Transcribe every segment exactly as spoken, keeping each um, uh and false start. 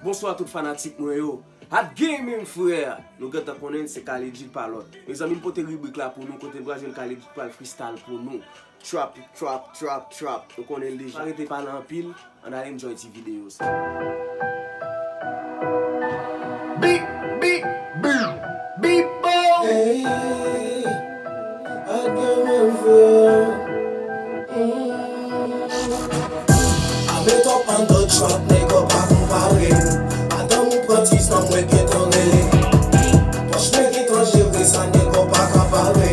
Bonswa tout fanatik mwen yo. Hat Gaming frè. Nou gentan konnen se Khalid Jude pa lòt. Mezanmi, m pote ribrik la pou nou, kote n pral jwenn Khalid Jude pral freestyle pou nou. Trap, trap, trap, trap. Nou konnen l deja. Pa rete pale anpil, ann al enjoy ti videyo sa. Big, big, big, big boy. Hey, Hat Gaming frè. Mm. Ame top an dot trap, nèg yo pa konpare. Madanm ou pran dis nan mwen gentan rele. Pòch mwen gentan jere sa, nèg yo pa ka pare.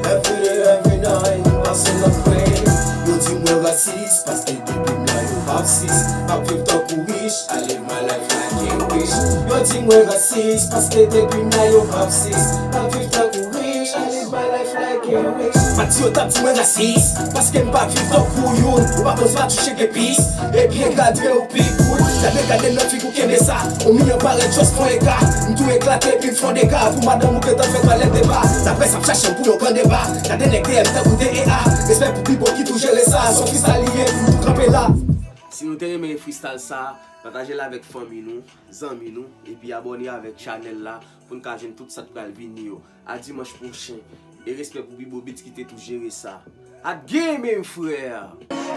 Every day, every night, m pase nan kwen. Yo di mwen rasis, paske depi m la yo p ap sis. M ap viv tankou rich, I live my life like a rich. Yo di mwen rasis, paske depi m la yo p ap sis. M ap viv tankou rich, I live my life like a rich. Pati yo t ap di mwen rasis, paske m pa viv tankou youn. Ou pa poze pa touche gen pis, epi enkadre ou pi koul. Gade, gade nan figi w kenbe sa. On milyon parèt just fon eka. M tou eklate epi m fon dega. Pou madanm ou gentan fè twalèt deba. Laprès ap chache m pou yon gran deba. Gade nèg D M tankou D E A. Respè pou Bibo ki tou jere sa. Se yon freestyle li ye, pou nou tou kanpe la. Si nou te renmen freestyle sa, pataje l avèk fanmi nou, zanmi nou, epi abòne avèk chanèl la pou n ka jwenn tout sa k pral vini yo. A dimanch pwochen. E respè pou Bibo Beats ki te tou jere sa. Hat Gaming frè.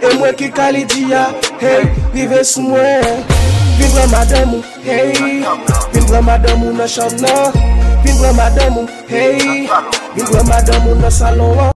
E mwen ki Khalid a, hey, rive sou mwen. Vin pran madanm ou, hey. Vin pran madanm ou nan chanm nan. Vin pran madanm ou, hey. Vin pran madanm ou nan salon an.